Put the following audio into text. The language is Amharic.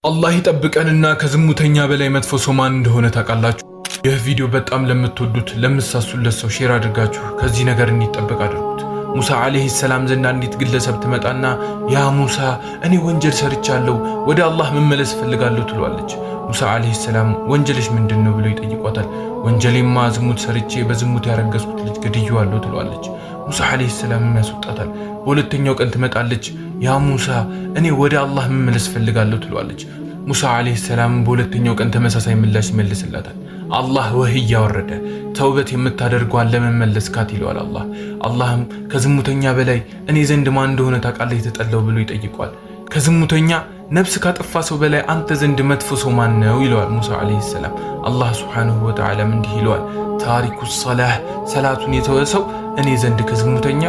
አላህ ይጠብቀንና ከዝሙተኛ በላይ መጥፎ ሰው ማን እንደሆነ ታውቃላችሁ? ይህ ቪዲዮ በጣም ለምትወዱት ለምትሳሱለት ሰው share አድርጋችሁ ከዚህ ነገር እንዲጠበቅ አድርጉት። ሙሳ ዓለይሂ ሰላም ዘንድ አንዲት ግለሰብ ትመጣና ያ ሙሳ፣ እኔ ወንጀል ሰርቻለሁ፣ ወደ አላህ መመለስ እፈልጋለሁ ትለዋለች። ሙሳ ዓለይሂ ሰላም ወንጀልሽ ምንድን ነው ብለው ይጠይቋታል። ወንጀሌማ ዝሙት ሰርቼ በዝሙት ያረገዝኩት ልጅ ገድዬዋለሁ ትለዋለች። ሙሳ ዓለይሂ ሰላም ያስወጣታል። በሁለተኛው ቀን ትመጣለች። ያ ሙሳ፣ እኔ ወደ አላህ መመለስ እፈልጋለሁ ትለዋለች። ሙሳ ዓለይሂ ሰላም በሁለተኛው ቀን ተመሳሳይ ምላሽ ይመልስላታል። አላህ ወህይ እያወረደ ተውበት የምታደርገዋን ለምን መለስካት ይለዋል አላህ። አላህም ከዝሙተኛ በላይ እኔ ዘንድ ማን እንደሆነ ታውቃለህ የተጠላው ብሎ ይጠይቋል። ከዝሙተኛ ነፍስ ካጠፋ ሰው በላይ አንተ ዘንድ መጥፎ ሰው ማን ነው ይለዋል ሙሳ ዓለይሂ ሰላም። አላህ ሱብሓነሁ ወተዓላም እንዲህ ይለዋል፣ ታሪኩ ሰላህ፣ ሰላቱን የተወ ሰው እኔ ዘንድ ከዝሙተኛ